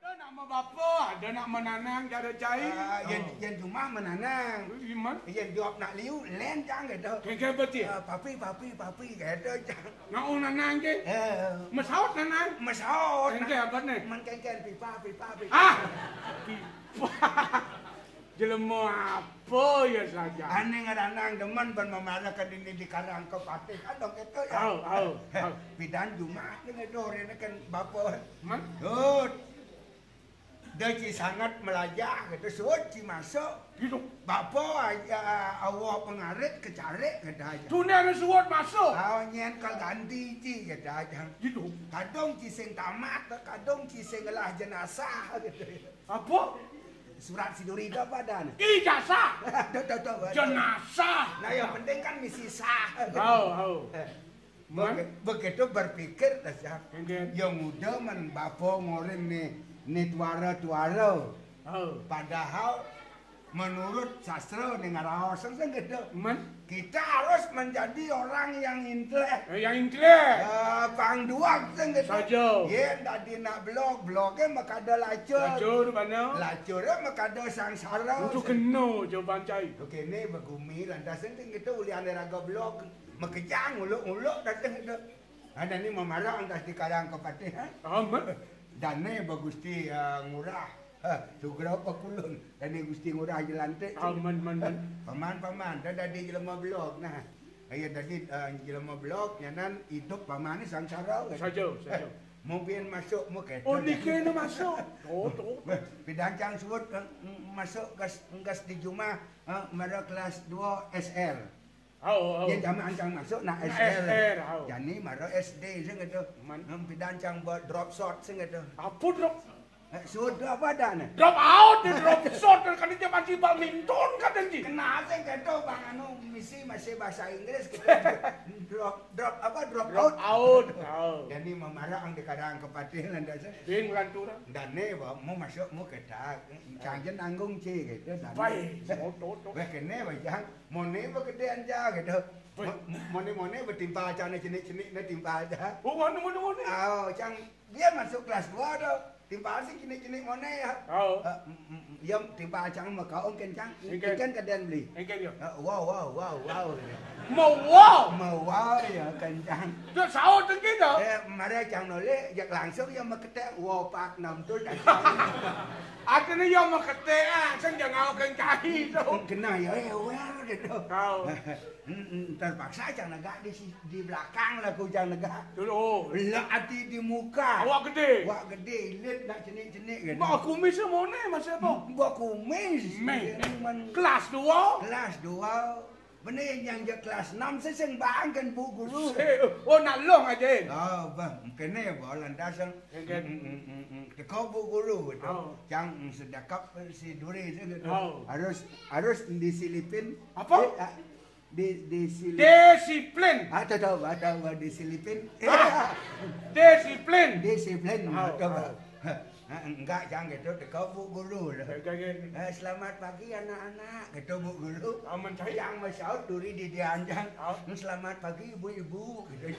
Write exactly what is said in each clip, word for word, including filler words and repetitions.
Ada nak mabapa, ada nak mananang, cara cai. Ah, yang, yang cuma mananang. Iman? Yang jawab nak liu, len jang gitu. Kengkeng betul. Ah, papi, papi, papi gitu jang. Nak orang nanang ke? Eh. Masaut nanang? Masaut. Kengkeng apa ni? Man kengkeng pipa, pipa, pipa. Ah! Pipa. Jelema apa ya saja? Ane ngaranang demen ban mamarakan dini di karang ke patih. Adong gitu ya. Au, au, au. Pidan Jumat ni ngedo, ini kan bapa. Man? Yud. Dah ci sangat melajah gitu, suut ci masuk. Gitu. Bapa aja awak pengarit kecarik gitu aja. Tunda ada suut masuk. Au nyen kal ganti ci gitu aja. Gitu. Kadong ci sing tamat, kadong ci sing ngelah jenazah gitu. Apa? Surat siduri itu apa dah? Ijazah. Tuh, tuh, tuh, tuh. Jenazah. Nah, yang penting kan misi sah. Au, au. Eh, Man? Bege-, begitu berpikir dah siap. Kengkeng. Yang udah man bapa ngorin ni, ni tuara-tuara. Au. Padahal menurut sastra ni ngaraos sing gitu. Man? Kita harus menjadi orang yang intelek. Eh, yang intelek. Eh, pang duak sing gitu. Saja. Yen tadi nak blog, blognya makada lacur. Lacur, mana? Lacurnya makada sangsara. Untuk kena jawaban cai. Oke, ni begumi lantas sing gitu ulian raga blog. Makejang uluk-uluk datang gitu. Ada ni mamarang tas di karang ke patih, ha? Amat. Dane bagusti, eh, ngurah. Ha, sugra apa kulun? Dane Gusti Ngurah Jelantik. Aman, man, man. Paman, paman, dah dadi jelema blog. Nah, ayo dadi, eh, jelema blog, nyanan hidup paman ni sangsara. Saja, saja. Mungkin masuk mu ke. Oh, niki ni masuk. Oh, tu. Pidancang suut, eh, masuk gas, gas di jumah, eh, mara kelas dua S R. Au, au. Yen jaman ancang masuk nak S R. S R, au. Jani mara S D sing gitu. Man. Ngem pidan cang ba drop shot sing gitu. Apa drop? Eh, sudah apa dah nih? Drop out, dia drop shot kan dia masih badminton kan dia. Kena sing gitu bang anu misi masih bahasa Inggris gitu. Drop, drop apa, drop out. Drop out. Au. Jani memarah ang di kadang kepatihan dah sih. Bin lantura. Dan nih ba, mau masuk mau ketak. Cang jen nanggung ci gitu. Dan baik. Otot, otot. Weh kene ba cang. Mone ba kedean ja gitu. Weh. Mo-, mone-mone ba timpal cang ne cenik-cenik ne timpal ja. Oh, mone, mone, mone. Au, cang dia masuk kelas dua tu. Timpal sing cenik-cenik mone ya. Au. Eh, mm, mm, mm. Ya timpal cang ma kau engken cang. Engken. Ikan kedean beli. Engken ya. Eh, wow, wow, wow, wow. Mau wow. Mau wow ya kencang. Tu saut engken tu. Eh, mare cang noleh, jak langsung ya ma ketek wow pak enam tu. Artinya ya ma ketek ah, sing jangan kau kencahi tu. Kena ya, eh, wer gitu. Kau. Mm, mm, terpaksa cang negak di si-, di belakang lah ku cang negak. Dulu. Lah ati di muka. Awak gede. Awak gede, ilit nak cenik-cenik gitu. Ba kumis mone masa tu? Ba kumis. Meh. Kelas dua. Kelas dua. Bene yang je kelas enam seseng bang kan bu guru. Se-, oh, nak long aja. Oh, bah, kene ba landasan. Engken. Mm, mm, mm, mm. Teko bu guru gitu. Oh. Cang, mm, sedekap si duri sing gitu. Oh. Harus, harus disilipin. Apa? Eh, ah, di, disilip-, disiplin. Ah, tahu, tahu, tahu, disilipin. Ah, disiplin. Disiplin. Oh, tahu, oh. Ha, enggak, cang gitu, teko bu guru lah. Engken, engken. Eh, selamat pagi anak-anak, gitu bu guru. Aman cai. Cang masaut duri di dianjang. Oh. Selamat pagi ibu-ibu, gitu.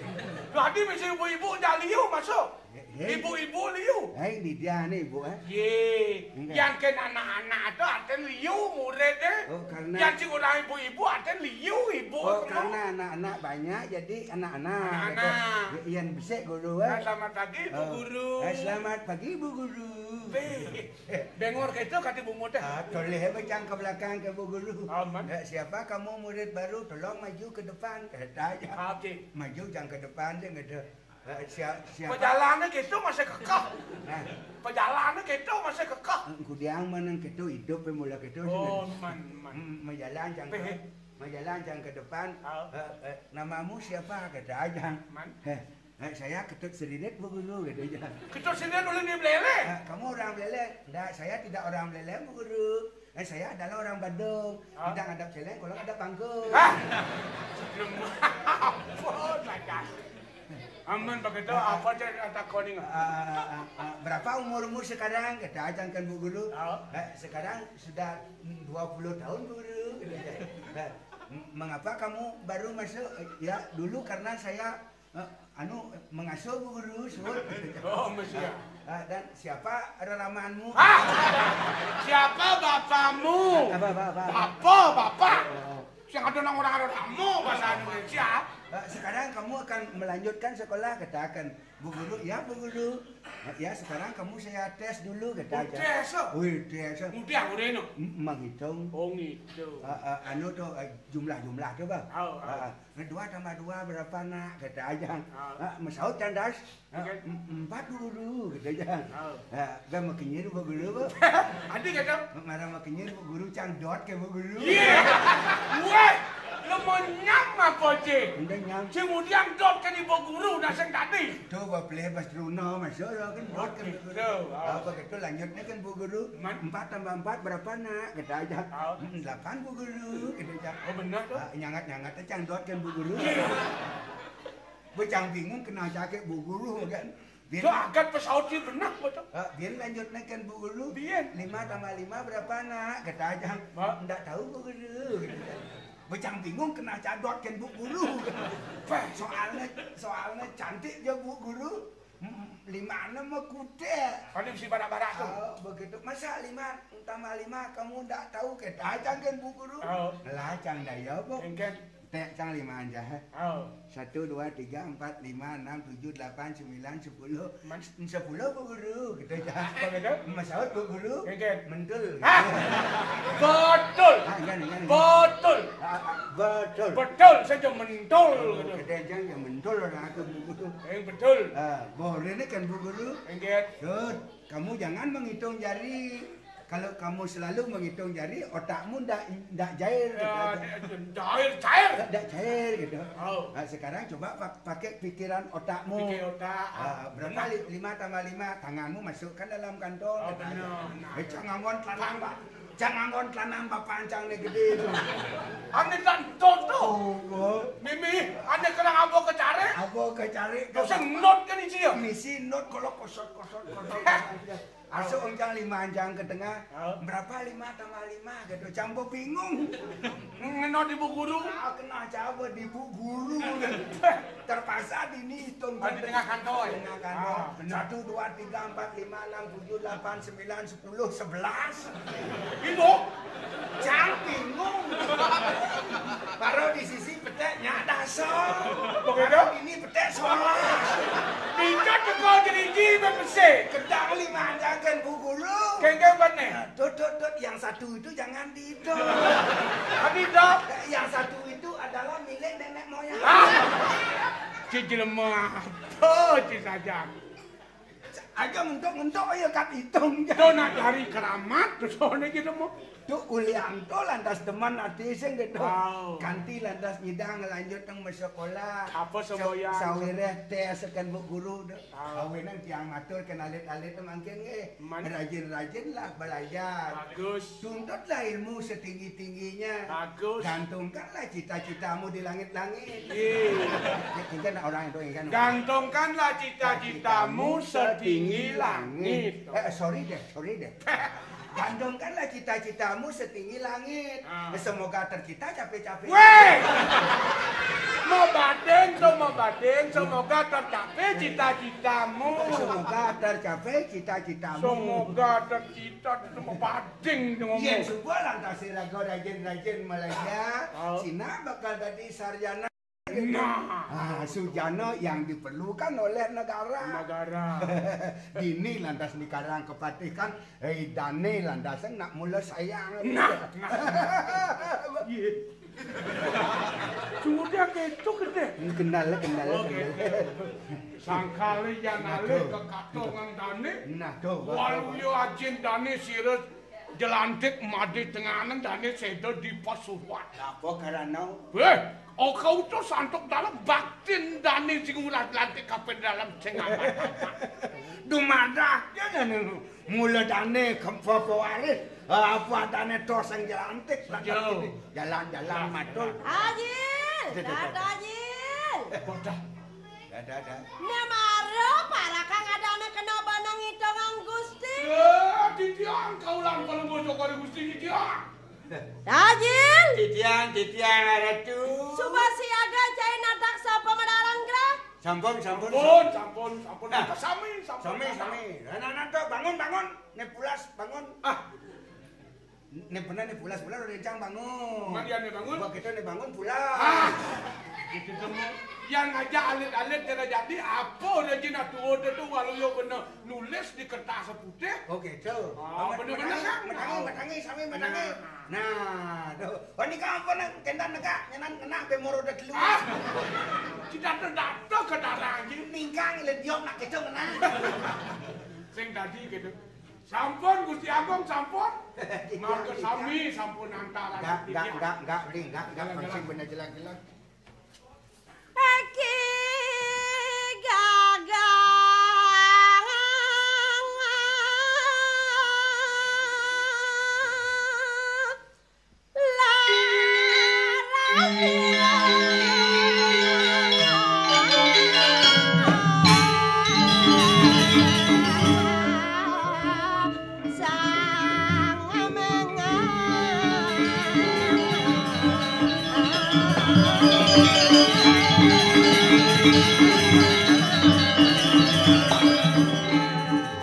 Tadi mesti ibu-ibu dah liu masuk. Eh, eh. Ibu-ibu liu. Eh, ini dia ni ibu, eh. Ye. Enggak. Yang ken anak-anak tu artinya liu murid eh. Oh, karena. Yang si orang ibu-ibu artinya liu ibu. Oh, semua. Karena anak-anak banyak jadi anak-anak. Anak-anak. Gitu. Yang besar guru eh. Nah, selamat pagi bu guru. Eh, selamat pagi bu guru. Be-, bengor ke itu kata bu muda. Ah, toleh macam ke belakang ke bu guru. Aman. Eh, siapa kamu murid baru? Tolong maju ke depan. Kata aja. Oke. Maju jangan ke depan dia kata. Eh, sia-, siapa? Perjalanan kita masih kekeh. Nah. Perjalanan kita masih kekeh. Engku diang menang kita hidup pemula kita. Oh, man, man. Hmm, majalan jangan ke, majalan jangan ke depan. Oh. Eh, eh, namamu siapa? Kata aja. Man. Eh, eh, saya Ketut Serinit, bu guru, kata aja. Ketut Serinit ulun di Belele. Eh, kamu orang Belele? Enggak, saya tidak orang Belele, bu guru. Eh, saya adalah orang Badung. Hah? Kita ngadap celeng, kalau ngadap bangku. Hah? Ampun, macam. Aman begitu, ah, apa aja yang tak koning? Ah, ah, ah, ah, berapa umurmu sekarang? Kita ajankan bu guru. Ah. Eh, sekarang sudah dua puluh tahun, bu guru. Eh, m-, mengapa kamu baru masuk? Eh, ya, dulu karena saya, eh, anu, mengasuh bu guru, suut. Oh, mesti ya. Ah. Ah, dan siapa reramanmu? Hah? Siapa bapamu? Apa, apa, apa? Bapa, bapak. Oh. Sing ada nang orang rerama bahasa Indonesia. Eh, sekarang kamu akan melanjutkan sekolah, katakan. Bu guru, ya, Bu guru. Ya, sekarang kamu saya tes dulu, kata aja. Tes, oh. Wih, tes, oh. Mudah, udah ini. M- menghitung. Oh, ngitung. Eh, eh, anu tuh, eh, jumlah-jumlah tuh, Bang. Oh, oh. Eh, eh. Dua tambah dua berapa, Nak? Kata aja. Oh. Eh, mesaut, candas. Oke. "Em-, empat, Bu Guru," gitu ya. Oh. Ha, gak makin nyiru, Bu Guru, Bu. Ada kata? Marah makin nyiru, Bu Guru, cang dot ke Bu Guru. Iya. Weh, lu mau nyam apa, Cik? Udah nyam. Cik, kemudian dot ke di Bu Guru, nah, sing tadi. Tuh, Bu, play pas Bruno, masuk ya kan, dot ke Bu Guru. Oh, gitu. Oh. Apa gitu, lanjutnya kan, Bu Guru. Man? "Empat tambah empat berapa, Nak?" Gitu aja. Oh. "Hmm, delapan, Bu Guru," gitu aja. Oh, bener tuh. Ah, nyangat-nyangat, cang dot kan, Bu Guru. Iya. Bocah bingung kena jaket Bu Guru kan. Biar Tuh agak pesaut sih benak betul. Eh, biar lanjut naik kan Bu Guru. Biar. Lima tambah lima berapa, Nak? Kata aja. Mak. "Ndak tahu, Bu Guru." Bocah bingung kena cadot kan Bu Guru. Soalnya, soalnya cantik dia Bu Guru. Mm, lima enam mah kuda. Paling si barak-barak tuh. Oh, begitu. "Masa lima tambah lima kamu ndak tahu?" Kata aja kan Bu Guru. Oh. Lah, cang daya, Bu. Engken. Tek, cang lima aja. Oh. Satu, dua, tiga, empat, lima, enam, tujuh, delapan, sembilan, sepuluh. Man? Sepuluh, Bu Guru, gitu aja. Apa gitu? Masaut, Bu Guru. Engken. Mentul. Hah? Betul. Ah, enggak, enggak, enggak. Betul. Ah, ah, betul. Betul saja mentul gitu. Kita aja yang mentul orang aku, Bu Guru. Yang betul. Ah, boleh ini kan, Bu Guru? Engken. Good. Kamu jangan menghitung jari. Kalau kamu selalu menghitung jari, otakmu ndak, ndak jair gitu. Ya, ndak jair, cair. Ndak, ndak cair gitu. Oh. Nah, sekarang coba pak-, pakai pikiran otakmu. Pikir otak. Ah, berapa? Benar. Li-, lima tambah lima? Tanganmu masukkan dalam kantong. Oh, gitu aja. Benar. Eh, jangan ngon telanang, Pak. Jangan ngon telanang, Bapak, ancang nih gede itu. Ane tak entot tuh. Oh, oh. Mimi, ane kena apa kecari? Apa kecari? Kau sing not kan isi ya? Misi not kalau kosot, kosot, kosot, kosot. Masuk, engcang lima, engcang ke tengah. Hah? Berapa lima tambah lima? Gitu. Cang bingung. Ngeno di Bu Guru. Ah, kena coba di Bu Guru. Terpaksa dini hitung. Oh, di tengah kantoi. Tengah kantoi. Ah, benar. Satu, dua, tiga, empat, lima, enam, tujuh, delapan, sembilan, sepuluh, sebelas. Bingung. Cang bingung. Baru di sisi petek nyak dasar. Begitu? Baru ini petek solas. Dicot teko jeriji bepesik. Kedang lima jangan Bu Guru. Kengkeng benih. Nah, tut, tut, tut. Yang satu itu jangan dihitung. Tapi dok. Yang satu itu adalah milik nenek moyang. Ah. Ci jelema apa ci saja? Aja ngentok-ngentok ya kat hitung. Tuh nak cari keramat tuh soalnya gitu mau. Tuh kuliah tuh lantas teman arti sing gitu. Wow. Kanti lantas nyidang lanjut nang sekolah. Apa semboyan? Sawireh tes kan Bu Guru tuh. Wow. Awinan tiang matur kan alit-alit tuh mangkin nggih. Man- Rajin-rajin lah belajar. Bagus. Tuntutlah ilmu setinggi-tingginya. Bagus. Gantungkanlah cita-citamu di langit-langit. Iya. Ini kan orang itu kan. Gantungkanlah cita-citamu setinggi langit. Eh, sorry deh, sorry deh. Gantungkanlah cita-citamu setinggi langit. Ah. Semoga tercipta capek-capek. Weh! Mau batin tuh, mau batin. Semoga tercapai cita-citamu. Semoga tercapai cita-citamu. Semoga tercipta, itu mau batin tuh ngomong. Yen suba lantas raga rajin-rajin Malaysia, oh. Cina bakal dadi sarjana. Nah. Ah, sujana yang diperlukan oleh negara. Negara. Dini lantas dikarang kepatihan, eh, dane lantas nak mula sayang. Nah, nah. Iya. Sungguh dia ketok gede. Kendal, kendal, oke, kendal. Sangkale yang alih kekatongan dane. Nah, tuh. Waluya ajin dane sira jelantik made tenganan dane seda di Pasuruan. Apa karana? Eh, oka utus antuk dalam baktin dane sing ulah jelantik kapen dalam sing aman. Dumadak ya dane. Mula dane kempo pewaris, apa dane tos sing jelantik. Setuju. Jalan-jalan matur. Ajil, Dada, dada. Dada Ajil. Bodoh. Dada, dada. Ne mara parakang adane kena banang itongang Gusti. Ya, titiang kaulan palungguh Cokor Gusti titiang. Ajil. Titiang, titiang Ratu. Suba siaga cai natak sapa madaran gerak. Sampun, sampun. Sampun, sampun, sampun. Nah. Sami, sampun. Sami, sami. Anak-anak tuh, bangun, bangun. Nih pulas, bangun. Ah. Nih bener nih pulas, pulas udah jang bangun. Mari nih bangun. Buat kita nih bangun pulas. Ah. Gitu dong. Yang aja alit-alit tidak jadi apa udah jin atuh tuh walau yo bener nulis di kertas putih. Oh gitu. Ah, bangun, bener-bener, bener, kan? Bener, bener, sami bener. Nah. Nah, tuh. Oh, ini kamu pernah kentan negak, nyenan kena bemoro udah dulu. Ah. Kita tuh datang ke darah anjing. Mingkang ilet diok nak gitu kena. Sing tadi gitu. Sampun Gusti Agung sampun. Maka sami sampun antara. Enggak, enggak, enggak, enggak, Beli, enggak, enggak, Jalan, jalan. Penting bener jelas-jelas. Iki gagang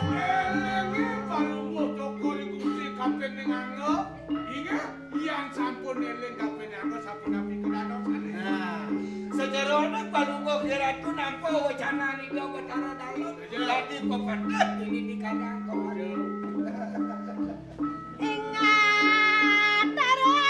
Elinge Palungguh Cokor ing Gusti kaping ning angga. Inggih, yen sampun eling kaping angga sapunapi kedadosané. Nah, sajarane Palungguh Kiratu nampa wacana Ida Betara Dalem. Iya. Dadi pepatah ini di kadang kemarin. Ingat terus.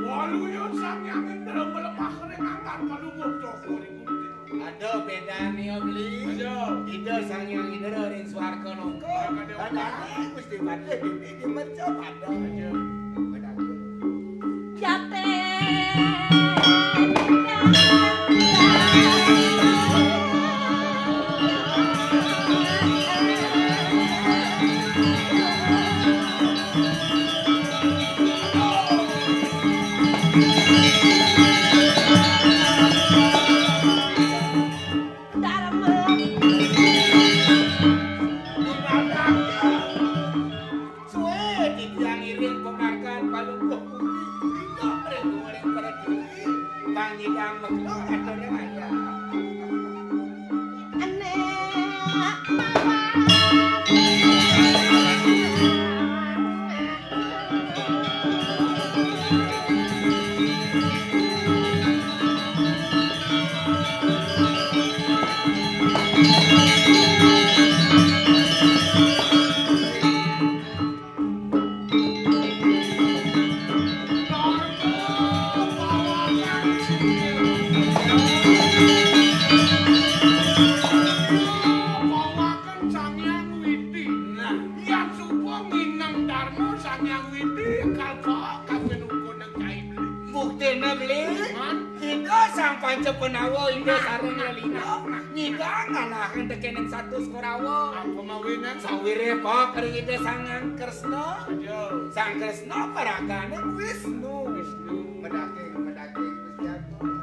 Waluya Sang Hyang Indra melemah ring angkar Palungguh Cokor ing Gunting. Ada bedane, ya, Beli. Aja. Ida Sang Hyang Indra ring swarga loka. Ada. Padahal Gusti Patih di, di mercapada. Aja. Bedane. Jate. Suwe titiang iring pamargan Palungguh Puri, ringgah ring uling para dewi, panyidang meklo ratoné wayah. Enek mawar. Sang Hyang Widi. Nah, yen suba nginem darma Sang Hyang Widi, kalpa kabeh nunggu nang cai beli. Buktine beli, Man? Ida Sang Panca Pandawa, Ida Nah, Sarung nah, Lelina, nah, nah. Nyidang ngalahin tekening satus Korawa. Apa mawinan? Sawire pok ring Ida Sang Kresna. Aja. Sang Kresna paragane Wisnu. Wisnu. Medake, medake, Gusti Agung.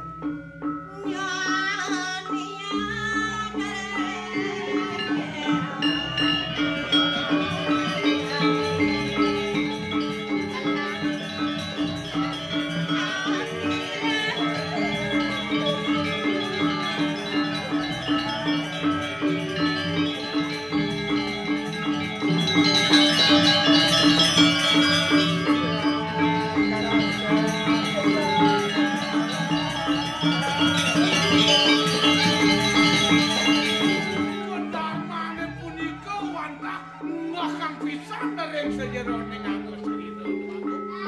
Kendamane punika wantah ngehang pisan ring sajeroning angga srira.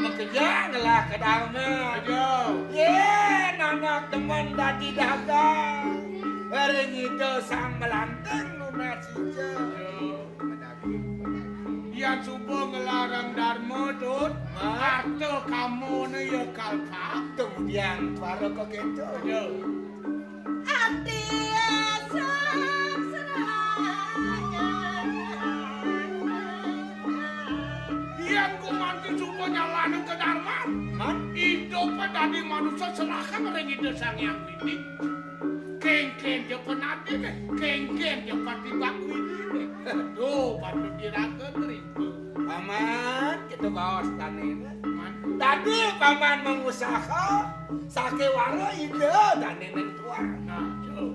Makejang lah kedame. Aja. Yen anak demen dadi dagang, ring Ida Sang Melanting nunas ija. Aja. Kan suba nglarang dharma, Dut. Arta kamane ya kalpak. Kemudian para kok gitu. Ya. Ati asam seraya. Yen gumanti suba nyalaning kedarman, man, idup dadi manusa serahang ring Ida Sang Hyang Widi. Kénkén ja penatine, kénkén ja patibak Widine. Tuh, patut iraga nrima. Paman, kita baos danene. Man. Tadi paman mengusaha, sakewara Ida dane nentuang. Nah, tuh.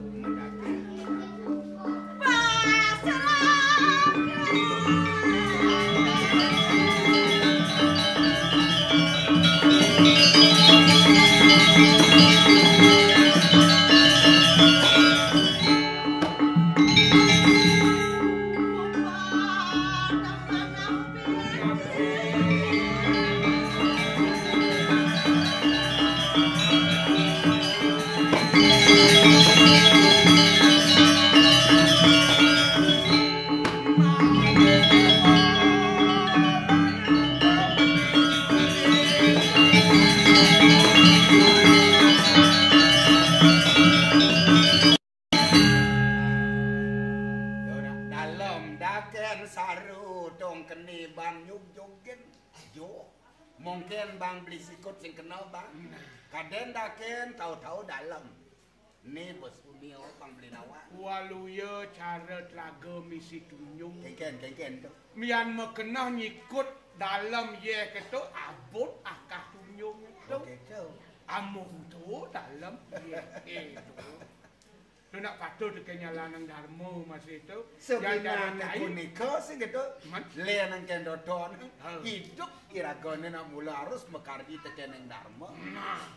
Dalem daken saru dong keni bang nyug jugin. Jo. Mungkin bang beli sikut sing kena bang. Kaden daken tau-tau dalem. Ni bos unio pang beli nawa. Waluya cara telaga misi tunyung. Kengken, kengken tu. Mian makenah nyikut dalem ye ketu abut akah tunyung tu. Oke tu. Amung tu dalem ye ketu. Tu nak patuh teke nyalanang dharma masih tu. Sebenarnya punika sing gitu. Man? Lenang kendoton. Ha. Hidup iragane nak mula harus makardi teke neng dharma. Nah.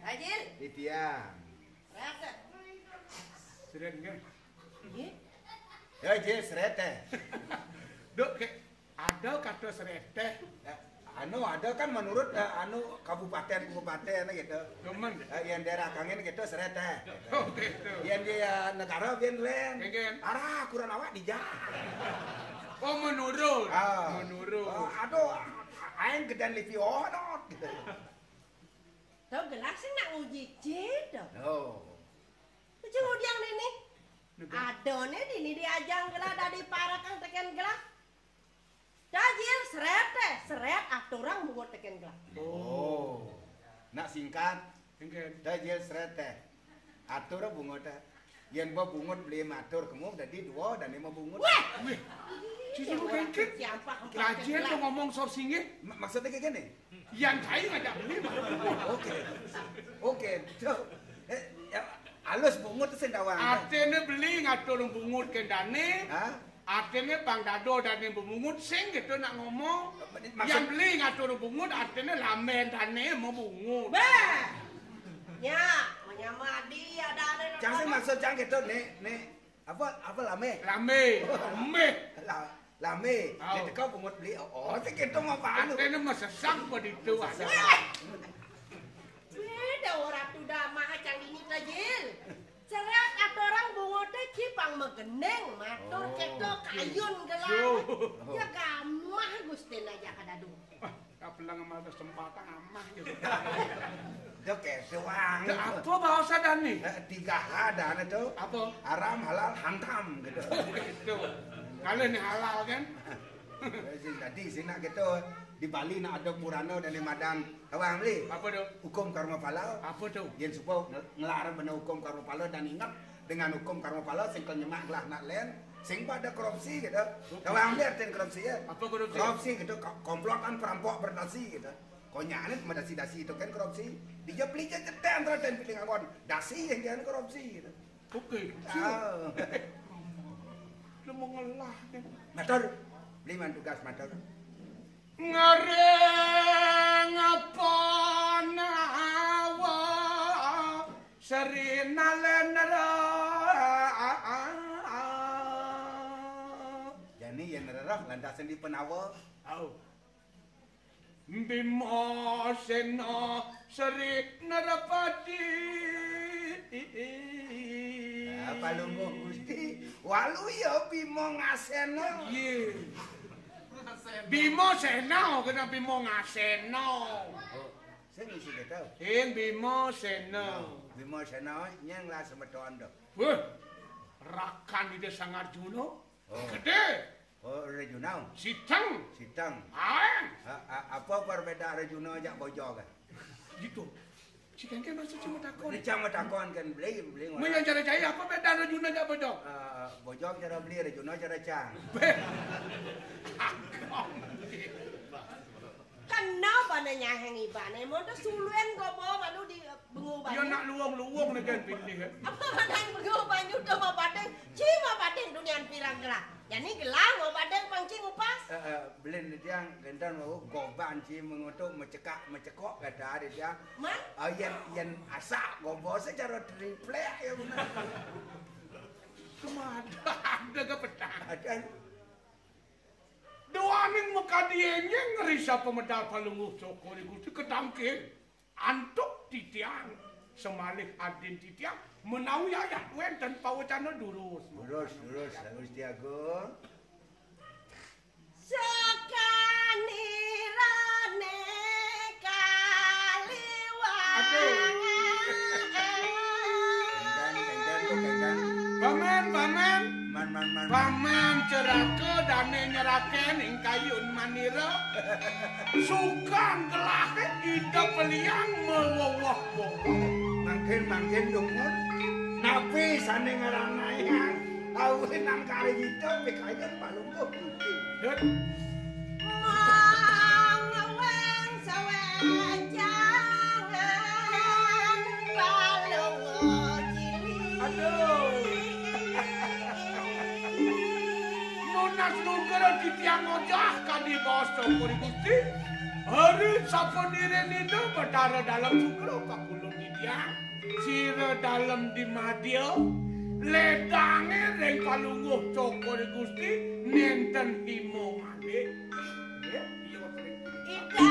Ajil. Titiang. Rasa. Seret enggak? Iya. Ya, Jil, seret teh. Dok, ke, ada kata seret teh. Ya, anu, ada kan menurut, eh, anu, kabupaten-kabupaten gitu. Cuman. Eh, yang daerah kangen gitu seret teh. Oh, gitu. Yang dia negara, yang lain. Kengken. Arah, kurang awak dijak. Oh, menurut. Ah. Menurut. Oh, aduh, aing gedean lipi onot gitu. Tau gelah sing nak nguji cedok. Oh. Uji ngudiang nini. Negara. Adone dini diajang gelah dadi parakang teken gelah. Dajil seret teh, seret aturang bungut teken gelah. Oh. Nak singkat. Singkat. Dajil seret teh. Atur bungut teh. Yen ba bungut beli matur kemu dadi dua dan lima bungut. Weh! Wih. Cici lu kengkit. Siapa? Lajen lu ngomong sor singgih. Ma-, maksudnya kayak gini? Yang cai ngajak beli. Oke. Oke. Tuh. Eh, ya, halus bungut sing dawang. Artine beli ngatur bungut kendane. Hah? Artine pang dado dane bungut sing gitu nak ngomong. Maksud yang beli ngatur bungut artine lamen dane mau bungut. Bah. Ya, menyamadi ya dane. Cang sing maksud cang gitu nih, nih. Apa, apa lame? Lame. Meh. La-, lame. Au. Dia teka bungut beli. Oh, oh, sing gitu mah apa anu? Artine mah sesak apa ditu, ah. Sesak. Beda orang tu dah mah cang dini tajil. Seret aturang bungut teh cipang mageneng, matur keto kayun gelah. Yo. Ya gamah Gusti aja kadadu. Wah, kapelang amal kesempatan amah gitu. Itu kayak doang. Apa bahasa dan nih? Eh, tiga H dan itu. Apa? Haram, halal, hantam gitu. Gitu. Kalau ini halal kan? Eh, sing tadi sing nak gitu. Di Bali nak ada purana dan di Madan. Tawang beli. Apa tu? Hukum karma pala. Apa tu? Yen supa nge-, ngelar bena hukum karma pala dan ingat dengan hukum karma pala sing kal nyemak gelah nak len, sing pada korupsi gitu. Tawang beli artin korupsi ya. Apa korupsi? Korupsi gitu, ko-, komplotan perampok berdasi gitu. Konyane dasi-dasi itu kan korupsi. Dia beli je ceten antara dan pilih ngangkon. Dasi yang jangan korupsi gitu. Oke. Ah. Lu mau ngelah kan? Matur. Beli man tugas matur. Ngareng apa nawa Sri Nalenera. Jani yen rerah lantasan di penawa. Au. Bima Sena Sri Narapati. Apa lungguh Gusti? Walu ya Bima ngasena. Iya. Bima Sena, kena Bima Ngasena. Oh, sing isi kita. Sing Bima Sena. Bima Sena, nyang lah semeton tu. Wah, rakan Ida Sang Arjuna. Oh. Gede. Oh, Arjuna. Siteng. Siteng. Aeng. A-, a-, apa perbedaan Arjuna jak Bojog? Gitu. Si kengke maksud cuma takon. Ini cang matakon kan beli, beli. Mun yang cara jahit apa beda Arjuna jak Bojog? Eh, Bojog cara beli, Arjuna cara cang. Be-, Kena bana nyaheng iban, eh, mun tu suluan gobo malu di bengu banyu. Ya nak luang-luang ni kan pilih, eh. Apa madan bengu banyu tu mabadeng, ci mabadeng dunian pirang gelah. Jani gelah mabadeng pangcing upas. Eh, eh, belin ni tiang, gentan mau goban ci mengutuk, mecekak, mecekok, kata ada tiang. Man? Ah, yen, yen asak gobo secara triplek ya benar. Kemana? Ada ke petang? Ada. Doaning makadi enyeng ngrisa pamedal Palungguh Cokor I Gusti ketangkil antuk titiang semalih adin titiang menawi ayat wenten pawecana durus. Durus, durus, Gusti Agung. Sakanirane kaliwang. Aduh. Kengkang, kengkang, kengkang. Paman, paman. Man, man, man. Paman ceraka dane nyeraken ing kayun manira. Sukan gelahe Ida Peliang meweweh-weweh. Mangkin, mangkin, dungun. Napi sane ngaranayang? Awinang kari kita pikayun Palungguh Gusti. Dut. Mangaweng sawejangan Palungguh Cilik. Aduh. Nunas nugra titiang ojah kadi baos Cokor I Gusti. Hari sapunire nida Betara Dalem Sugra pakulun titiang. Sira dalem di madya, ledange ring Palungguh Cokor I Gusti nenten hima malih. Nggih, iya, Pak.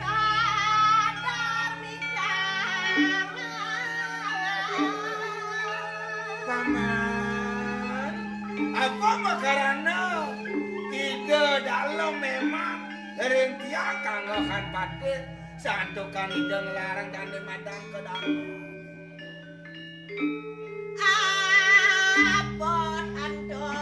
Kadar mikang. Paman, apa makarana Ida Dalem memang ring tiang kanggohan patih, santukan Ida nglarang dane madan ka dalem? Apa antuk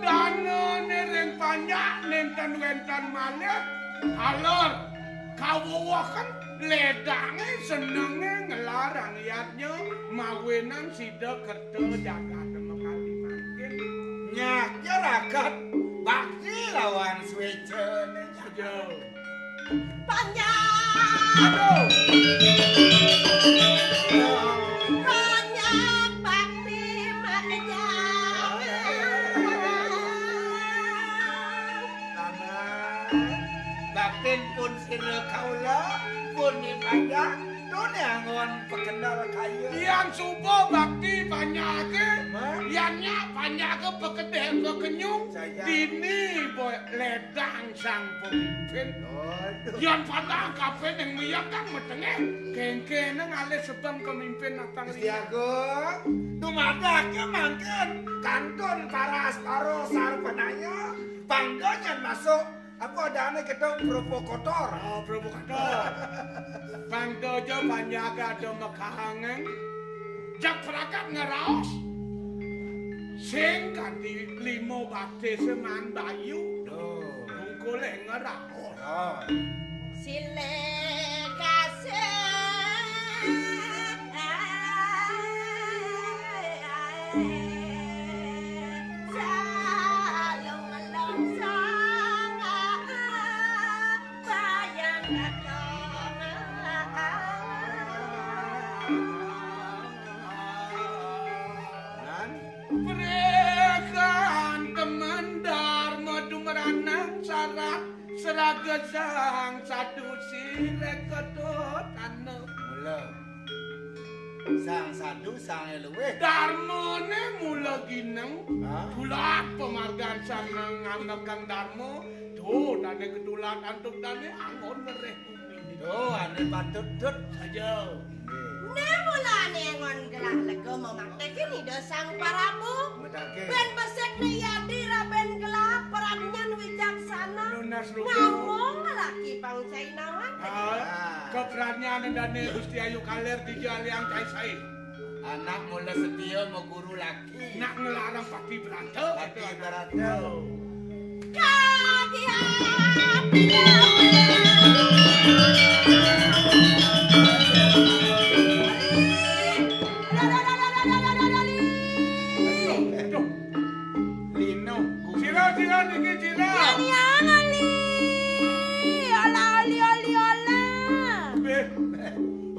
Danane ring panjak nenten wenten malih, alor kawuwuhan ledange senenge nglarang yadnya mawinan sida kerta jagat makali mangkin. Nyak ya ragat bakti lawan swecane. Aja. Panjak. Aduh. Panjak bakti makejang. Tanah. Baktin pun sira kaula, pun ni panjak, dune anggon pakendal kaya. Yan suba bakti panjake, Hah? Yan nyak panjake pakedeh pakenyung, Saya. Dini boy ledang sang pemimpin. Aduh. Yan padang kape neng miyakang metengeh, kengkene ngalih sebeng kemimpin natang Gusti liya. Agung, dumadake mangkin kantun paras paro sarpanaya, pangga nyen masuk, apa adane kita provokator. Oh, provokator. Pangga ja panjake ada mekahangeng. Jak prakat ngeraos. Sing kanti lima batis man bayu. Duh. Bungkule ngeraos. Oh. Silih kasih. Salung-lung sangat. Prekan kemandar madumranang sarat serat Gesang sadu sirek ketut anu. Mula. Sang sadu, sang luwih. Darmane mula gineng. Hah? Tulak pemargan sang ngamekang darma. Tuh, dane ketulat antuk dane anggon ngereh bumi. Tuh, ane patut dut. Saja. Nggih. Nah, mulane anggon gelah lega memakteke Ida Sang Prabu. Medake. Ben beset ne yadi raben gelah pradnyan wicaksana. Nunas rupa. Ngomong laki pang Cainawan. Ah, kepradnyan dane Gusti Ayu Kaler dija liang cai sai. Anak mula setia ma guru laki. Nak ngelarang pati berata. Pati berata. Kagiat. Aduh. Lino. Sira, sira niki sira. Yan, yan, ali. Ala, ali, ali, ala. Beh.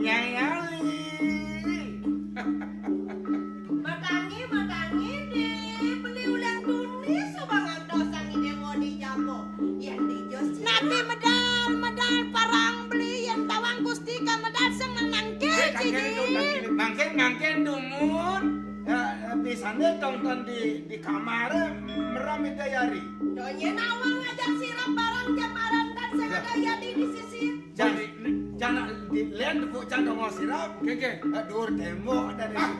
Yang, yang, ali. Matangi, matangi, di beli ulang tuni subangan dosa ngi dewa di japo. Yang di jos. Nabi medal, medal parang beli yang tawang Gusti ka medal sing nang nangke. Eh, tangke ciki. Itu, tangke. Mangkin, mangkin dumun. Ya, bisane tonton di, di kamar, eh, meram itu yari. Donye nawang ngajak sirap barang jamaran kan sing ada yadi di sisi. Jan, jan di len tepuk jan dong sirap. Oke, oke. Eh, dur tembok dari. Ah.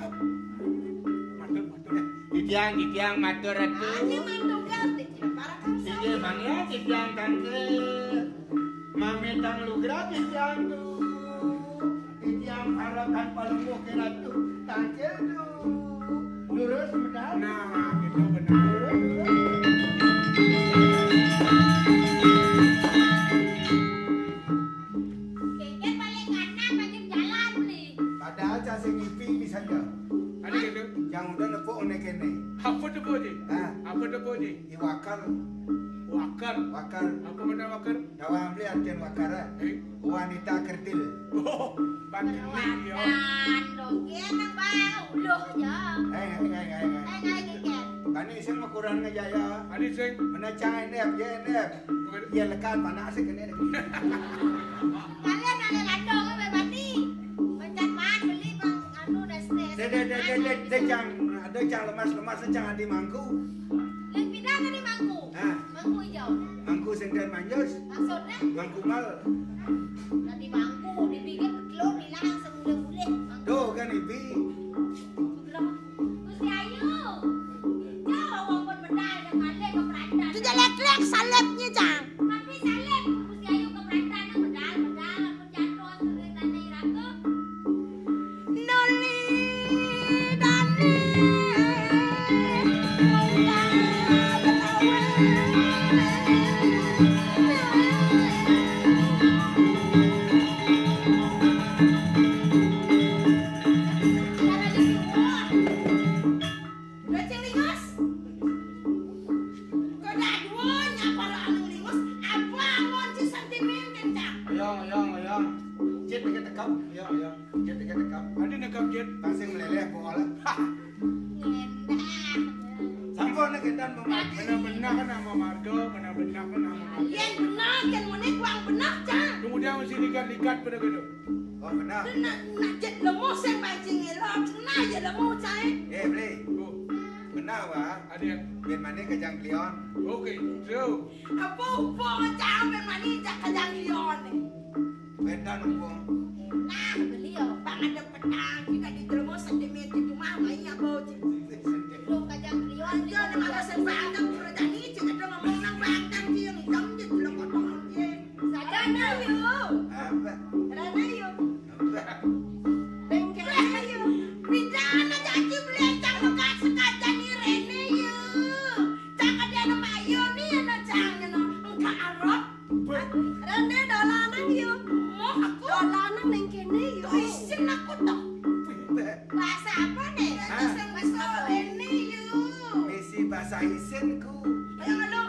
Matur, matur. Titiang, titiang matur ratu. Aji mantugas di Cipara Kangsa. Inggih mangga titiang tangke. Mamitang lugra titiang tu. Titiang harapan palungguh ke ratu. Tangke tu. Lurus benar. Nah, gitu benar. Lurus, lurus. Kengken balik kanan, balik jalan ni. Padahal cah sing ngipi bisa aja. Ada gitu. Yang udah nepuk ne kene. Apa tu, Ji? Hah? Apa tu, Ji? Iwakar. Wakar. Wakar. Apa mana wakar? Dawa beli artian wakar, eh? Eh? Wanita kerdil. Oh, banding ya. Wan, dongeng nang bau loh ya. Eh, eh, eh, eh, eh. Eh, eh, eh, eh. Bani sing makuran ngejaya. Bani sing. Mana cang endep, ya endep. Bukan. Ya lekat panak sih kene. Kalian ada landong apa bani? Pencet man beli bang anu nestes. Deh, deh, deh, deh, deh, deh, cang, ada cang lemas-lemas, cang adi mangku. Yang pindah tadi mangku. Hah? Mangku hijau. Mangku sing den manjus. Maksudnya? Mangku mal. Tadi mangku dipikir telur hilang semula-mula. Tuh kan ibi. Gusti Ayu. Jauh wong pun medal yang ada ke Perandan. Itu jelek-jelek salibnya, Cang. Tapi salib Gusti Ayu ke Perandan yang medal, medal, ampun jatuh, sebagai tanda iraka. Nuli dani. Udah, Cing Lingus. Kok dak dua nyapa lo anu Lingus? Apa angon ci sentimen kencang? Ayo, ayo, ayo. Cit dikit tekap. Ayo, ayo. Cit dikit tekap. Ada nekap, Cit. Pasti meleleh, bola. Hah. Ngendah. Sampun, nak, kendan pemati. Benar-benar kan nama marga, benar-benar kan nama marga. Yen benar, yen muni kuang benar, Cang. Kemudian mesti ligat-ligat pada gitu. Oh, benar. Nak, nak jet lemu sing mancing elok, nah ya lemu, Cang. Eh, beli. Oh. Benar, wah. Ada. Ben mani kejang klion. Oke, so. Apa upo Cang ben mani jak kejang klion ni? Bedan upo. Nah, beli ya, bang ada petang, kita di jelmo sentimen di rumah, mai apa, Cing? Belum kejang klion. Iya, ni maka sing bantang, kerja ni, Cing, ada ngomong nang bantang, Cing, jam je belum potong, Cing. Sadar na, yuk. Apa? Rana, yuk. Apa? Bengkel, yuk. Pindah anak caci beli cang bekas sekajang ni Rene, yuk. Cang ada nama ayo ni, anak cang, you know. Engkak arok. Rene dolanan, yuk. Mau aku? Dolanan neng kene, yuk. Tuh isin aku, toh. Bahasa apa, nih? Hah? Bahasa Indonesia, Rene, yuk. Misi bahasa isin ku. Ayo, anu.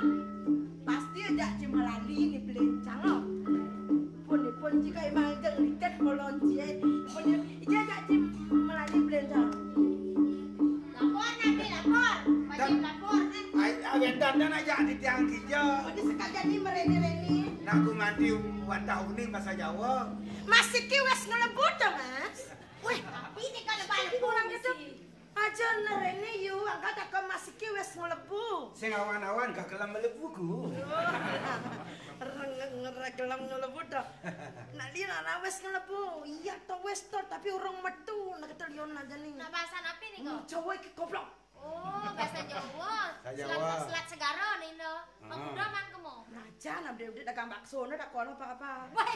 Pasti aja cuma lali ni belencang, oh. Pun, pun jika emang aja ngelikat kolon cie. Pun ija aja cuma lali belencang. Lapor nanti, lapor. Wajib lapor, kan? Ai, ai, dan, dan aja di tiang hijau. Pun sekalian ni mereni-reni. Aku nganti wantah uning basa Jawa. Mas iki wis nglebu to, Mas? Weh, iki kalau balik kurang gitu. Aja nerene yu, angkat aku Mas iki wis nglebu. Sing awan-awan gak gelem mlebu ku. Reng-, ngere gelem nglebu to. Nak li ora wis nglebu. Iya to, wis to, tapi urung metu, nak ketel yon aja nih. Nak bahasan apa nih, kok? Hmm, Jawa iki goblok. Oh, bahasa Jawa. Bahasa Jawa. Selat, selat segara nih, no. Heeh. Pemuda mang kemo. Nah, jan ambil udik dagang bakso, no, tak kono apa-apa. Wah.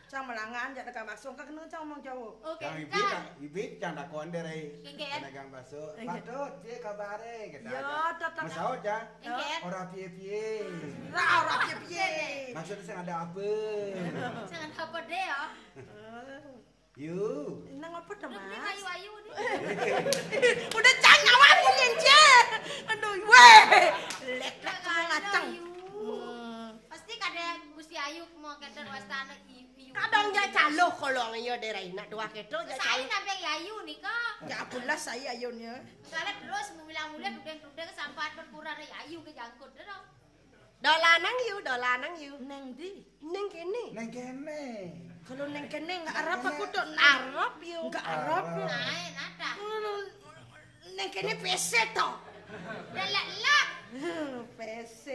Cang melangan, jak dagang bakso, engko kena cang omong Jawa. Oke, Cang ibit, cang. Cang ibit, cang takon deh, Rai. Nggih, nggih. Dagang bakso. Nggih. Patut, piye kabare? Kata Ya, aja. Tetep. Mesaut, Cang. Nggih. Ora piye-piye. Ra, ora piye-piye. Maksudnya sing ada apa? Sing ada apa deh, ya? Oh. Yu. Nang apa to, Mas? Ayu-ayu nih. Udah cang nyawan ini, Cek. Aduh, weh. Lek, lek, kamu ngaceng. Yu. Hmm. Pasti kada Gusti Ayu mau keder wastane i-, iyu. Kadang ya caloh kalau ya daerah nak dua keto ya Saya caloh. Sampai ayu nih, kok. Ya apalah saya ayunya. Kalau terus mau bilang-bilang, dudeng-dudeng, sampai berkurang ya ayu ke jangkut, deh, dong. Dolanang yu, dolanang yu. Neng di? Neng kene. Neng kene. Kalau neng kene nggak Arab aku tuh Arab yu. Nggak Arab yu. Arab. Nae, nada. Hmm, neng kene P C to. Lelak-lelak. P C.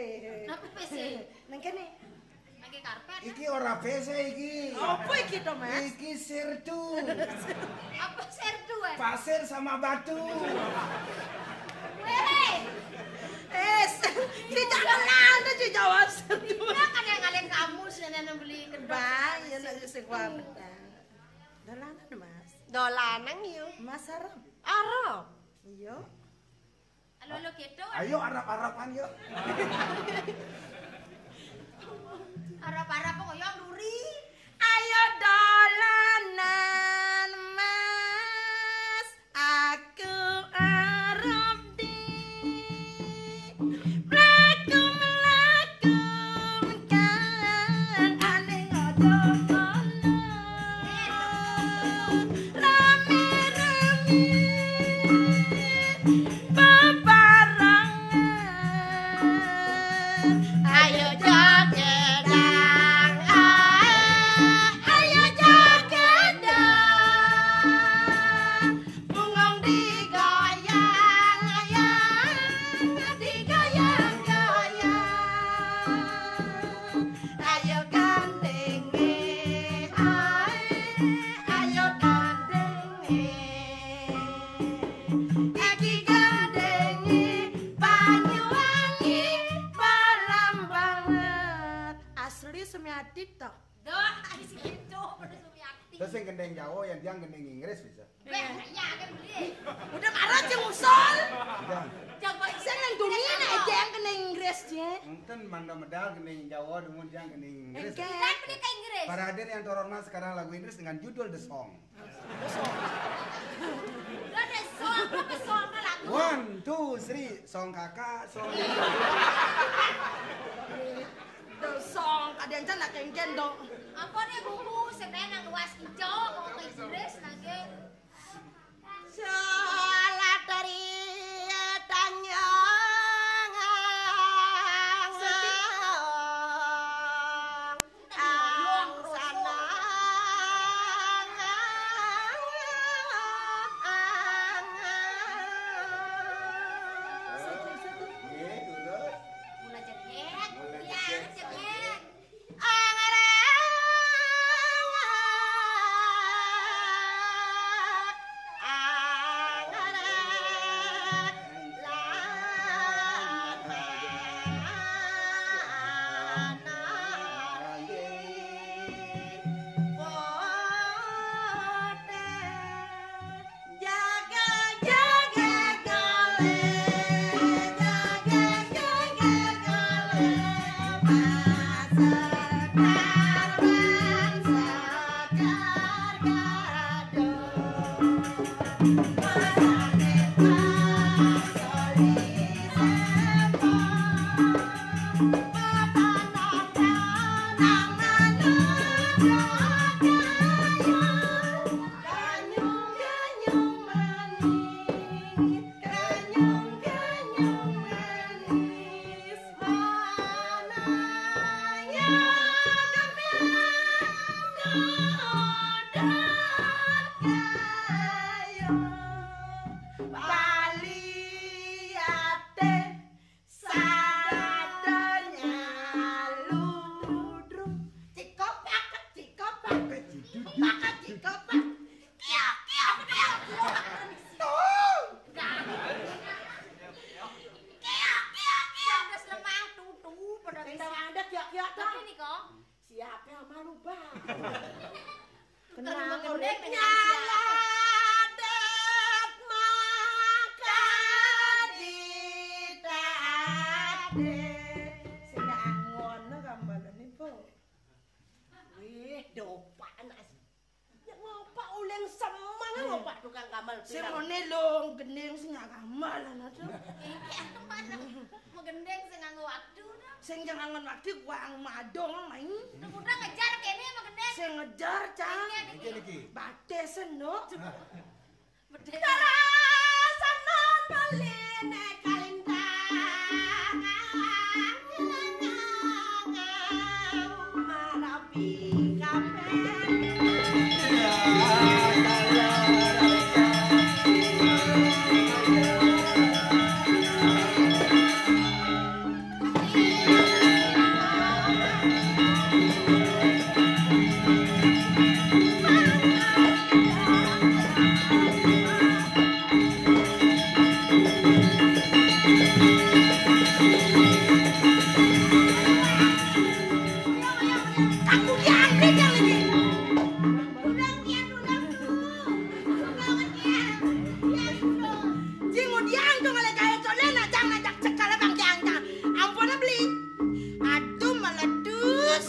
Apa P C? Neng kene. Lagi karpet. Iki ora P C iki. Apa iki to, Mas? Iki sirdu. Apa sirdu, eh? Pasir sama batu. Weh. Eh, tidak kenal tuh, Ci Jawa. Iya, kan yang ngalen kamu sih, yang beli kedok. Bang, ya, nak sing kuat. Dolanan, Mas. Dolanang, yuk. Mas Arab. Arab. Iya. Halo, halo, gitu. Ayo, Arab-Araban, yuk. Arab-Arab, kok ya, Nuri? Ayo dolanan, Mas. Aku arep di mlaku-mlaku kan aneh aja ngono. Rame-rame bebarengan. Ayo joget dang, ae, ayo joget dang. Punggung digoyang-goyang, digoyang-goyang. Ayo gandenge, ae, ayo gandenge. Iki gandenge Banyuwangi, palem banget. Asli Sumiati toh? Doh, asli gitu, bener Sumiati. Terus yang gendeng Jawa, yang dia gendeng Inggris bisa. Weh, iya, kan beli. Udah marah, Cing Usul. Jangan. Jangan. Saya nang dunia nih, aja yang kena Inggris, je. Enten manda medal kena Jawa, demun yang kena Inggris. Enggak. Kan beli ke Inggris. Para hadirin yang terhormat, sekarang lagu Inggris dengan judul The Song. Lo ada song, apa song, apa lagu? One, two, three. Song kakak, song. The Song, kadang can nak kengken dong. Apa nih buku, sebenarnya nang luas hijau, mau ke Inggris lagi. Salah dari tanya. Ang sana. Nggih, terus? Mula jebret. Mula jebret. Ya, jebret. Angarang, angarang. Deh, sing angon no gambaran iku. Wih, dopan as. Ya ngopak uling semang ngopak tukang gamal. Sing pirang. Ngene lho, gending sing gamal ana to. Iki anu mana? Mau gending sing nganggo waktu to. Sing jangan waktu gua ang madong main. Udah ngejar kene mau gending. Sing ngejar, Cang. Iki, iki. Iki niki. Bates, Nduk. Nah. Karasanan maline kalintang marabi kabeh. Jing ngudiang dong ale kae cole najang najak cekal bang jang jang. Ampun beli. Aduh meletus.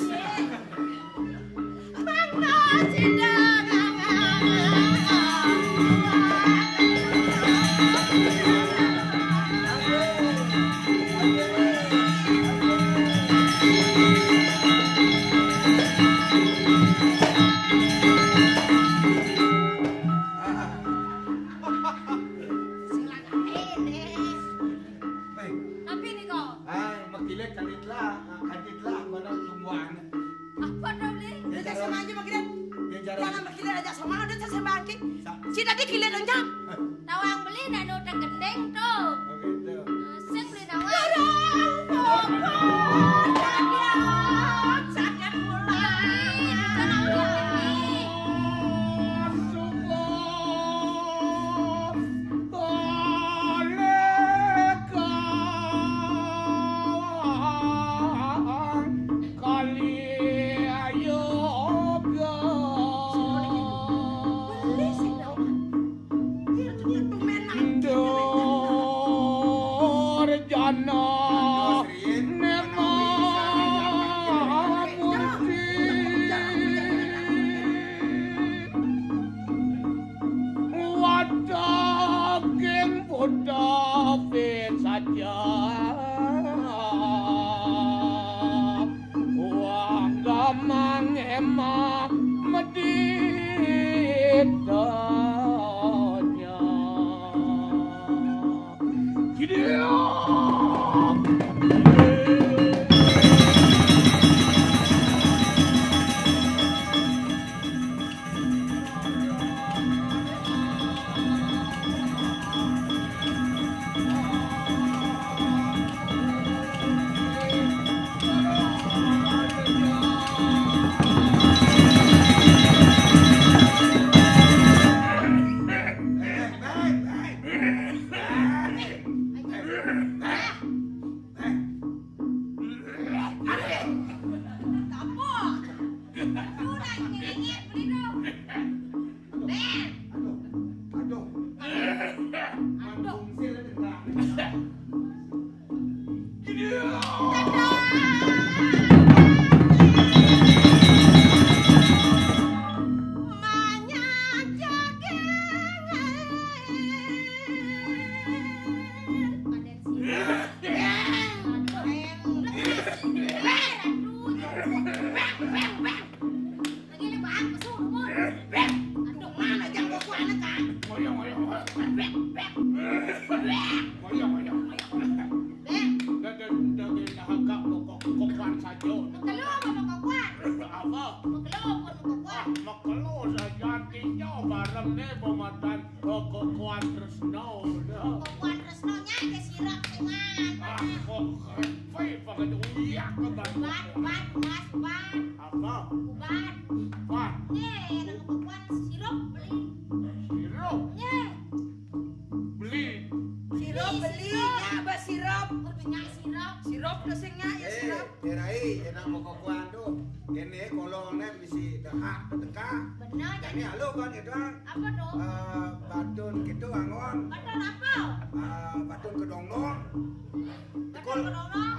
Bang nasi dah. Silang ae, Nek. Hei. Tapi nih kok. Ah, makilit kalit lah, ah, kalit lah, mana tungguan. Apa to, Bli? Ya, cara sama aja makilit. Ya, cara. Jangan makilit aja sama ada saya bangkit. Sa- Si tadi kilit aja. Tawang beli nak nutang gendeng to. Oh, gitu. Sing beli nawang. Barang pokok sakit pulang. Kali ayo ga. Durjana nema murti. Wadaking Buddha pisaja. Wanggamang ema meditanya. Gidya. Aduh, aduh, aduh. Aduh. Lagi lebaran pesu rumun. Aduh, mana jang kok anak kan? Ngoyong, ngoyong. Bek, bek. Ngoyong, ngoyong. Bek. Dah, dah, dah, dah, dah, agak kok, kok, kokoan saja. Mekelu apa mau kokoan? Apa? Mekelu apa mau kokoan? Ah, mekelu saja, tinjau bareng nih pematan, eh, kokoan tresno. Kokoan tresno nya aja sirap, teman. Ah, kok, eh, pakai uyak ke Bandung. Ubat, ubat, ubat, ubat. Apa? Ubat. Ubat. Ye, nang kebukuan sirup beli. Sirup? Ye. Beli. Sirup beli, sirup. Nya apa sirup? Kudu nya sirup. Sirup to sing nya ya. Eh, sirup. Rai, enak mau kokoan tuh. Kene kolongne misi dahak, teka. Bener, jadi jadi halo kan gitu, ah. Apa tuh? Eh, batun gitu, angon. Batun apa? Eh, batun kedongnong. Batun kedongnong?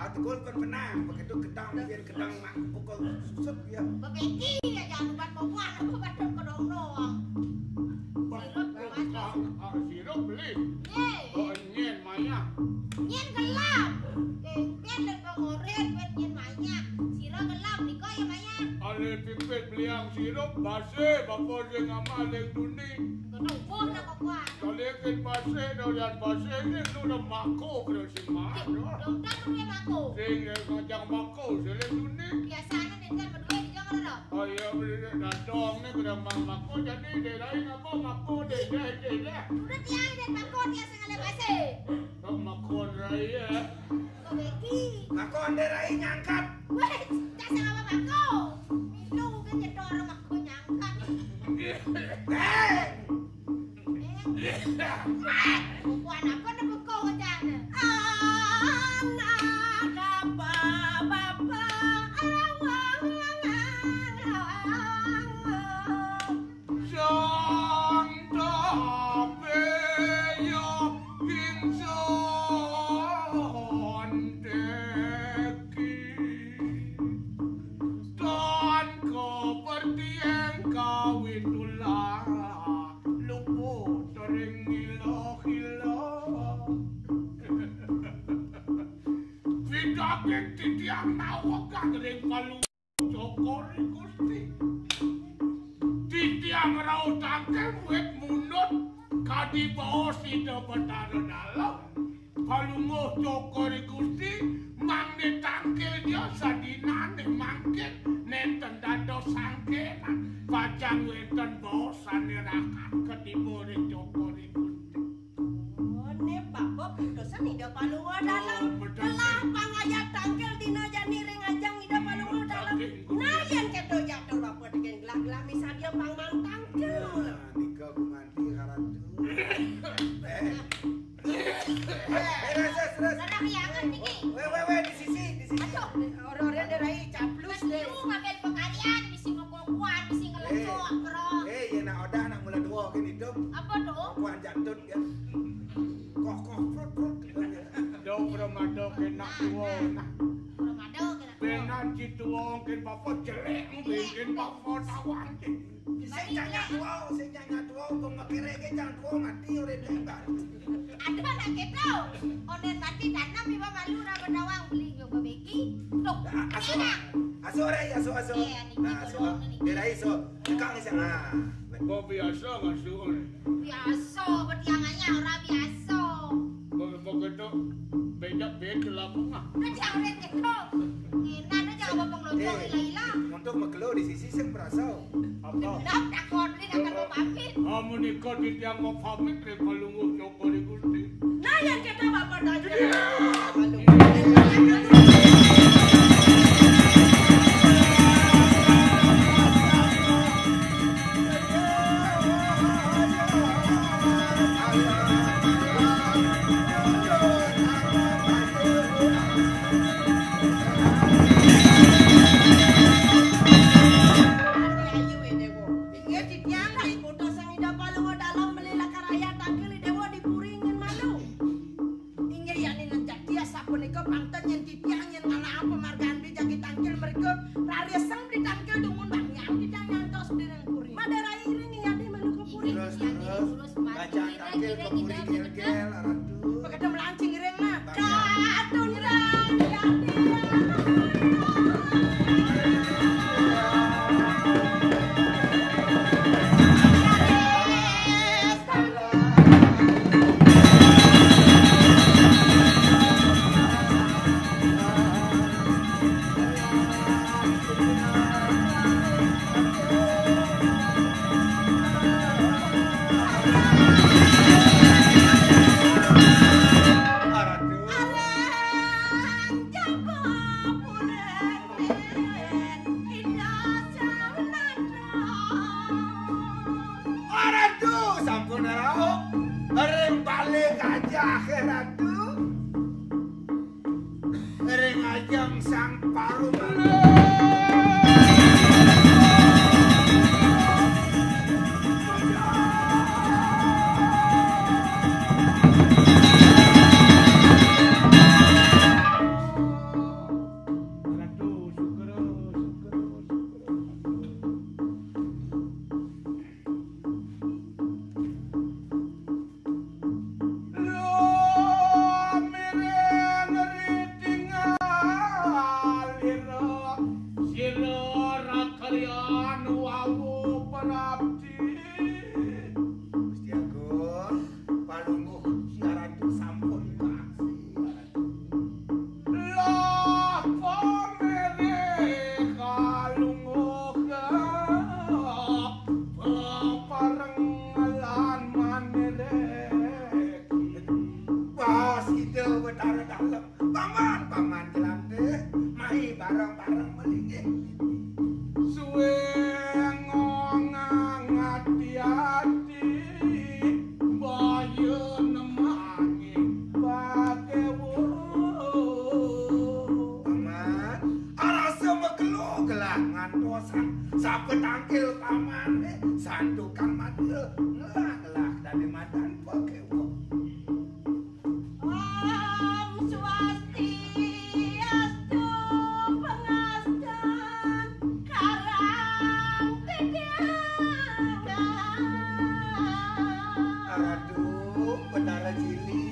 Pasé, bapa sing amal ning duni. Ketubuh nak kokoan. Kali ké pasé, dolian pasé, ning nu mako kena sing mah. Dong tak duwe mako. Sing ngajang mako, sing ning duni. Biasane nénten beduwe di jong ora. Oh iya, bener datang nih kena mang mako, jadi daerah ini apa mako, daerah, daerah. Udah tiang dan mako, tiang sing ale pasé. Kok mako raya? Kok beki? Mako ande rai nyangkap. Weh, tak sama mako. Milu kan nyetor mako nyangkap. Eh! Eh! Bukan apa nih beko wajahnya. Anak apa bapak? Sang tabeyo ingsun teki. Tan kapertieng kawitulah luput ring ila-ila. Pidaging titiang nawegang ring palu Cokor I Gusti. Titiang rauh tangkil wit mundut kadi baos Ida Batara Dalem. Palungguh Cokor I Gusti, mangda tangkil dia sadinane mangkin nenten dados sangkenan. Pacang wenten baos sane rakat katiba ring Cokor I Gusti. One bapa putusan Ida Palungguh Dalem. Oh, betul. Telah pangayat tangkil dina jani ring ajeng Ida Palungguh Dalem. Betul. Nah, yen keto jatur bapa tekén gelah-gelah misadia pangmang tangkil. Nah, nika gumanti karatu. Eh. Eh, terus, terus, terus. Sareng riangan niki. Weh, weh, weh, di sisi, di sisi. Aduh, ora-ora derai caplus deh. Lu ngapain pekarian, bisi ngokokuan, bisi ngelecok, bro. Eh, eh, ya nak odah nak mula dua kan hidup. Apa tuh? Kuan jantut ya. Koh, koh, prut, prut. Dong, bro, mado kena dua, nah. Bro, mado kena dua. Benan ci tuong ken bapa jelek, bikin bapa tawang, cik. Sing jangan tua, sing jangan tua, kok mikire ke jangan tua mati udah tiba. Ada anak kita, onen mati tanam iba malu ora berdawang beli juga beki. Tuh, asu, enak. Asu ora, asu, asu. Iya, niki nah, asu. Bolong, niki. Dia lagi, so. Tekan ni sana. Kok biasa ngasuh ni? Biasa, betiangannya ora biasa. Kok, kok itu beda-beda lah, Bang. Udah jangan gitu. Ngena ada jangan bapak ngelonjong. Eh, hilang-hilang. Untuk makelo di sisi sing merasa. Apa? Genep takon beli nak kalau pamit. Amun iko titiang mau pamit, ring Palungguh Cokor I Gusti. Nah, yang kita bapak tanya. Iya. Ayu, eh, Dewa. Inggih titiang rai putus sang Ida Palungguh Dalem beli lakar ayat tangkil Dewa dipuringin malu. Inggih yani nang jatias sapunika pangten yen titiang yen ngalahang pamargan beli jagi tangkil mriku rariseng beli tangkil dumun bangian titiang nyantos beli nang puri. Mada rai iring ing yadi malu ka puri. Terus, terus. Bacaan tangkil ka puri gel-gel, Ratu. Pagedem lancing iring mah. Katun rang yadi. Ratu sampun rauh ring balik aja Ratu. Ring ajeng Sang Parumana. Ratu Sukra, Sukra, Sukra. Lumiring ritingalira Paman, paman jelante, mai bareng-bareng melinggih. Suwe ngongang ati-ati, baya nemangi pakewo. Paman, arasa makelo gelah ngantos sapa tangkil paman, eh, santukan mata ngelah-ngelah dadi madan pakewo. Om Swastiastu, pangastan karang titiang. Aduh, Betara Cili,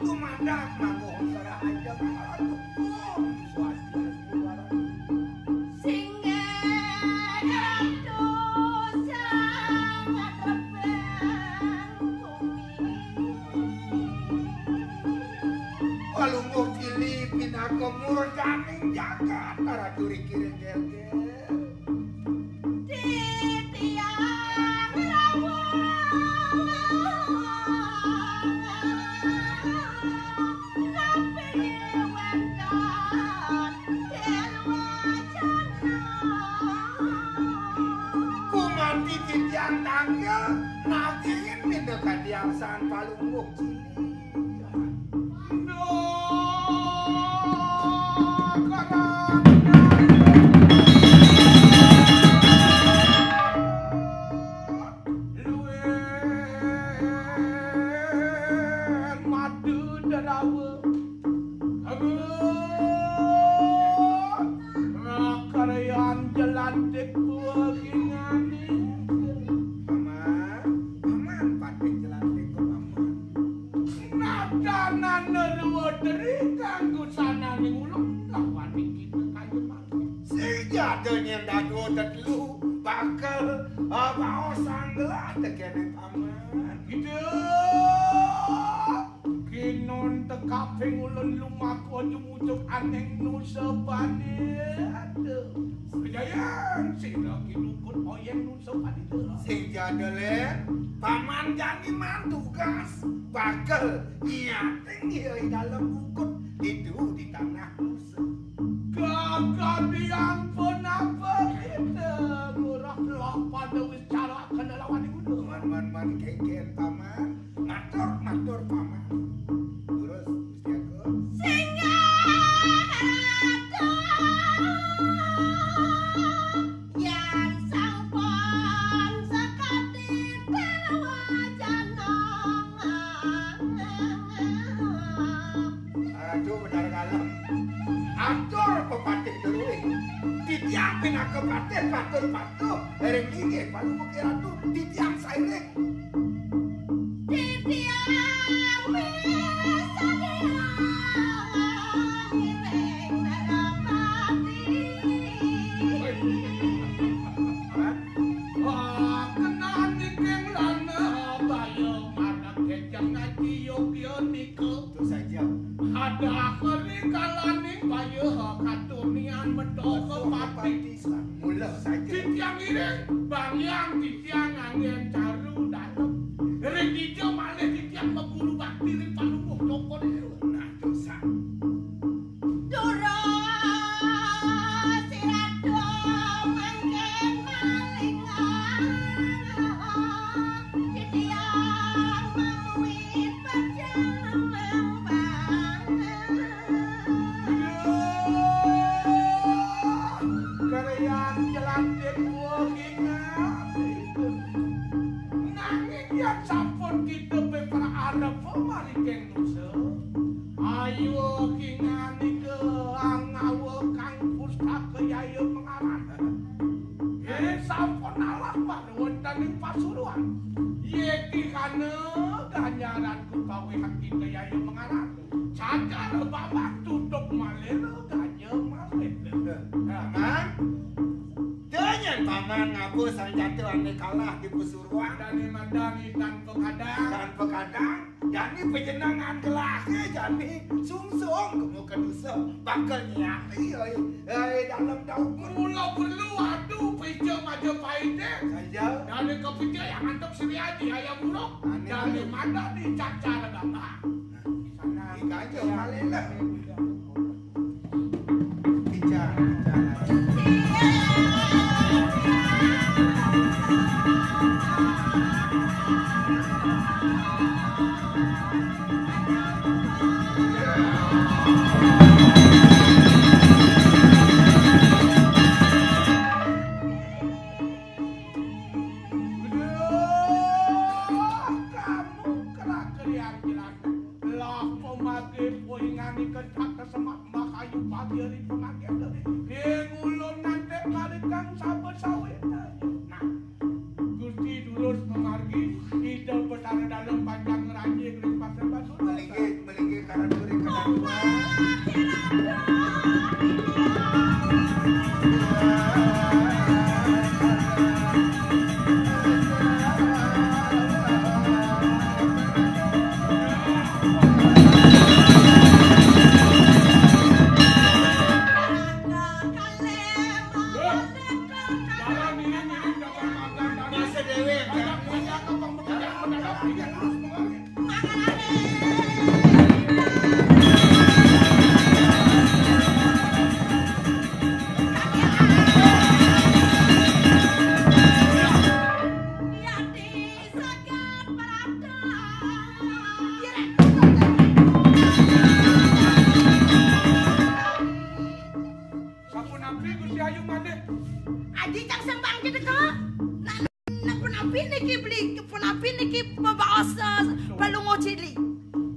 tumandang manggung serahaja. Aduh, Om Swastiastu, warang. Singgih Ratu sanget rebeng bumi. Palungguh Cili pinaka murdaning jagat, Ratu Riki Renggelgel. Titiang rawuh napi wénten Gumanti titiang tangkil, nagingin minda kadiang Sang Palungguh Cili. Luwih madu derawa. Aduh, rakaryan jelantik buah gingani. Paman, paman patih jelantik, paman. Nadanana ruwa deri kanggo sananing ulung, lawaning kita kaya mangke. Sing jada nyén dadua tetelu bakal, ah, baos sanggelah tekene paman. Gitu. Kinon tekaping ulun lumaku aja mucuk aneng nusa bani. Aduh. Kejayaan sira kinukut oyeng nusa bani. Sing jada, Lén, paman jani man tugas bakal nyiating iya ing dalem bukut ditu di tanah nusa. Gagah biang punapa kita ngurah loh pada wis cara kena lawan iku. Man, man, man, kengken, paman. Matur, matur, paman. Terus, Gusti Agung. Singgah Ratu, yan sampun sakadi wacana. Ratu Betara Galem. Atur pepatih Deruing. Titiang pinaka patih patur patuh. Ring linggih Palungguh Ratu, titiang sairing. Titiang misadia ngiring Narapati. Wah, kenan iking lana baya marang kejang ngaji yogya nika. Itu saja. Ada kali kalani baya katunian medoka pati. Mula saja. Titiang iring, bangyang titiang anggen caru dalem. Ring dija malih titiang maguru bakti ring Palungguh Cokor. Nah, dosa. Durus iratu mangkin malingan. Titiang mamuit pejamang. Karyan jelantik wong ingat. Nanging yen sampun kita peper arep mari keng dosa. Ayo kinganika angawa kang pustaka Yaya Mengaran. Eh, sampun alah mar wonten ing Pasuruan. Yekti kana ganjaran kupawihan kita Yaya Mengaran. Cacar Bambang tutup malih ganja malih. Paman, danyen paman ngaba sanjata ane kalah di Pasuruan. Dane madani tanpa kadang. Tanpa kadang, jani panjenengan gelahe jani sungsung kemu kedusa bakal nyati, oi, oi, dalam daun. Mula perlu adu pija Majapahit. Saja. Dane kepija yang antuk Sri Aji ayam buruk. Ane dane anu. Madani Cacar Bambang. Nah, sana. Ika aja, ya. Malih. Bicara, bicara. Kamu kerak keriang jelata. Lah, pemagih poingan iket hak kesemak makayu pagi hari pemagih. Ing ulun nanti malikang sabe sawit. Nah, Gusti durus pemargi, Ida Betara Dalem panjang ngeranjing ring pasir batu. Melinggih, melinggih, kanan duri, kanan dua. Sapunapi Gusti Ayu malih? Adi cang sembang kita ke. Nah, nah, punapi niki beli, punapi niki bebaos, eh, Palungguh Cili.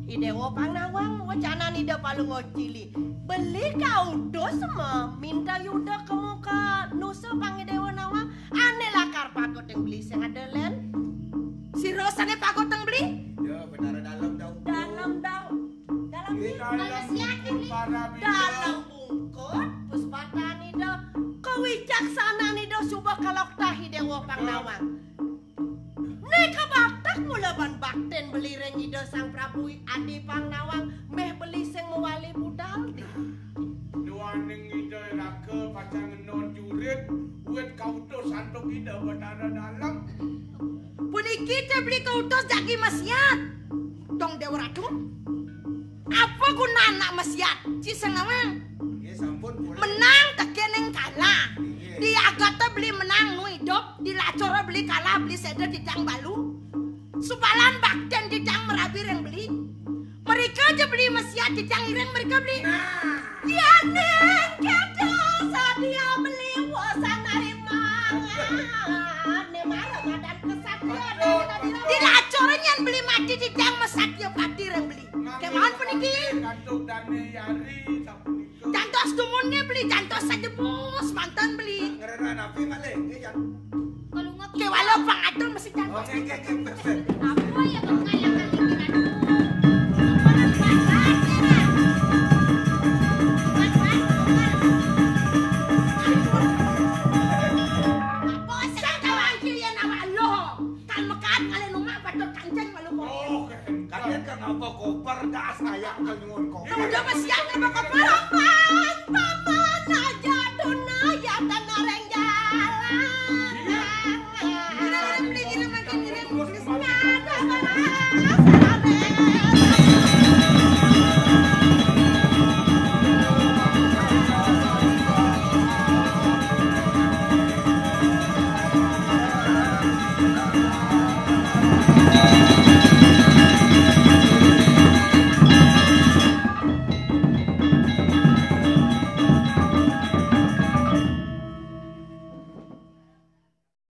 Idewa Pang Nawang, wacanan Ida Palungguh Cili. Beli kautus ma minta yuda kemu ka nusa Pang Idewa Nawang. Ane lakar pagut ing beli sing ada len. Sira sane pagut ing beli? Ya, Betara Dalem dau. Dalem dau. Dalem. Di dalem bungkut para bida. Dalem bungkut, puspatan Ida, kawicaksanan Ida suba kaloktah Idewa Pang Nawang. Né kabatek mula ban bakten beli ring Ida Sang Prabu Adi Pang Nawang, meh beli sing mawali budal. Duaning Ida raga pacang ngenon jurit, wit kautus antuk Ida Betara Dalem. Puniki te beli kautus jagi masiat. Dong Dewa Ratu. Apa guna anak masiat? Ci sing nawang. Nggih, sampun, purun. Menang tekening kalah. Nggih. Di agate beli menang nu idup, di lacure beli kalah, beli seda titang balu. Subalan bakten titang merabi ring beli. Merika ja beli masiat titang iring merika beli. Nah. Yaning kita sadia beli wasan ari mangan. Né mara madan kesatria. Betul, betul. Di lacure nyen beli mati titang masatya pati ring beli. Kemawon puniki. Kantuk dane yari sapunika. Jantos dumun nggih beli, jantos sajebos manten beli. Ngrereh napi malih? Nggih, jan. Kalunga. Kéwala pangatur mesti jantos. Oke, oke, oke. Apa ya kok kayak kali kira? Apa nang bahas ya? Bahas, bahas. Apa sing kawang kiri ya nama Allah? Kan mekat kali numa patut kancing malu kok. Oh, kalian kan apa koper das ayak ke nyuwun koper. Udah masiat apa koper? Paman, paman,